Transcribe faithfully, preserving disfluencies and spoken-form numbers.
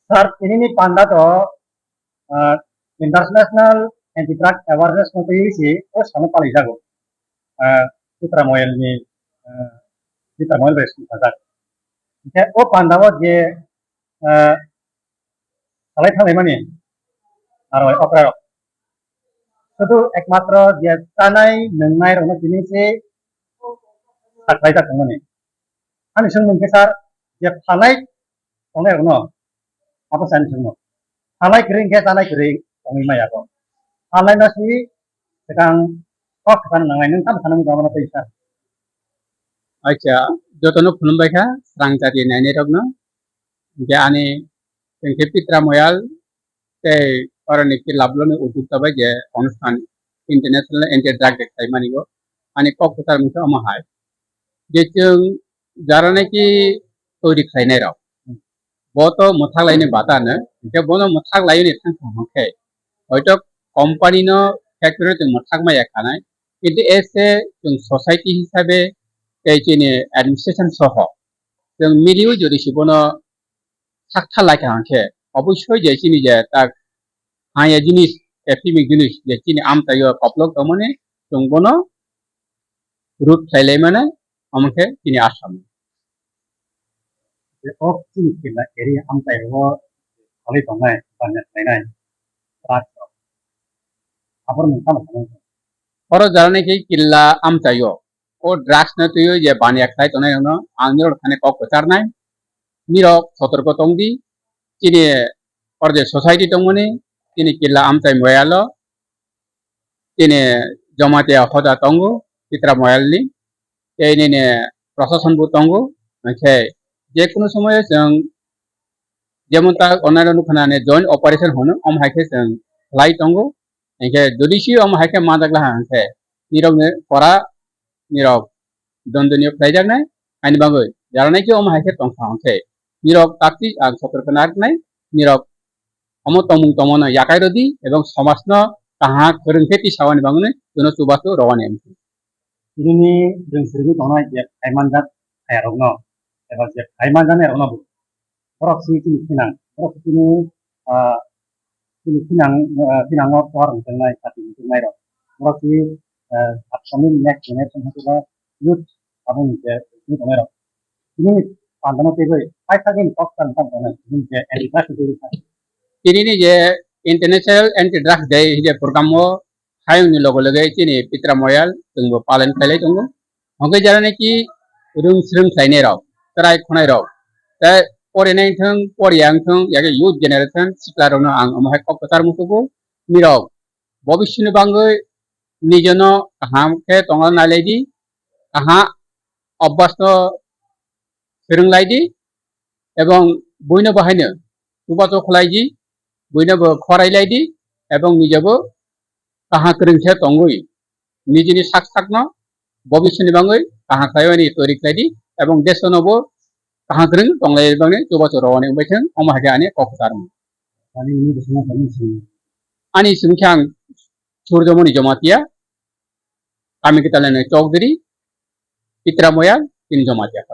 Sir, tinini panda to, ah, International Anti-Drug Awareness Month twi si o sano palaijago. Ah, Chitra Moyal ni, ah, Chitra Moyal bai sumsajak. Hingke o panda o je, ah, salai thanglaimani aro okra rok. Sudu ekmatro je chanai nwngnai rokno tini se saklaijak tongmani. Ani swngmung khe sir, je phalai tongnai rokno, abo sani swngmung. Phalai kwrwi hwnkhe chanai kwrwi tongwi maya bo. Phalai no si swkang kok kwchang nangnai, nwng tamo sanani tongmano tei sir. Acha, jotono khulumbai kha, srang jati nainai rokno. Hingke ani, hingke Pitra Moyal, tei oroni club ni uddokta bai je onusthan International Anti Drug Day khlaimani o ani kok kwchar mungkha omo hai je chwng jara naki toiri khlainai rok bo to mwthak laini bata no, hingke bono mwthak laini thang thang khe hoito company no factory tong mwthak maya khanai, kintu ese chwng society hisabe tei chini administration soho chwng miliui jodi si bono sakthar lai kha hwnkhe, obosoi je chini je tak haya jinis, ephimik jinis je chini amchaio koplok tongmani, chwng bono root khlai lai mano, omo khe chini asam. Je o chini kila area amchai o khalai tongnai, banya khlainai, drugs rok. Abor mung tamo khlai. Oro jara nai khe kila amchaio o drugs no twiwi je baniya khlai tongnai rokno ang nirok thani kok kwcharnai, nirok sotorko tongdi, chini oro je society tongmani, chini killa amchai moyalo, chini Jamatia hoda tongo, Chitra moyalni, tei nini prosason bo tongo, hwnkhe je kunu somoyo chwng jemon ta onnaino nukha nani joint operation hwno, omo hai khe chwng khlai tongo, Hingkhe jodi si omo hai khe manjak laha hwnkhe nirokni kora nirok dondoniyo khlaijaknai, ani bagwi jaranai khe omo hai khe tongkha hwnkhe nirok takti ang sotorko narwknai, nirok omo tongmung tongmano yakai rwdi ebong somajno kaham kwrwng khe tisawani bagwi chwngno chubachu rwani wngkha. Nini rwngsirigwi tongnai je phaimanjak khairokno eba je phaimanjaknairokno bo borok si chini khinang, borok si chini, ah, chini khinang, ah, khinango pohor wngjaknai, sati wngjaknai rok. Borok si, ah, upcoming next generation hwnba youth aboni je youth tongnai rok. Chini pandano teibo paithakgwi kok san san tongnai, chini je anti drugs teibo. Chini ni je International Anti Drugs Day je program o hayungni loge loge chini Pitra Moyal chwngbo palen khailai tongo. Hwnkhe jara naki rwng swrwng khlainai rok, chwrai khonai rok, tei porinai wngthong, poriya wngthong, yagwi youth generation sikla rokno ang omo hai kok kwchar muchugo. Nirok bobiswini bagwi nijono kaham khe tongna nailaidi, kaham obvasno swrwng laidi, ebong buino bahaino chubachu khlaidi, buino bo khorai laidi, ebong nijabo kaham kwrwng khe tongwi nijini sak sakno bobiswini bagwi kaham khlaiwani toiri khlaidi, ebong desono bo kaham kwrwng tonglai bagwi chubachu rwani wngbaithwng, omo hai khe ani kok kwcharmung. Ani wngkha ang Surjomoni Jamatia, kami kwtalani Chowdhury, Pitra Moyal, tini Jamatia.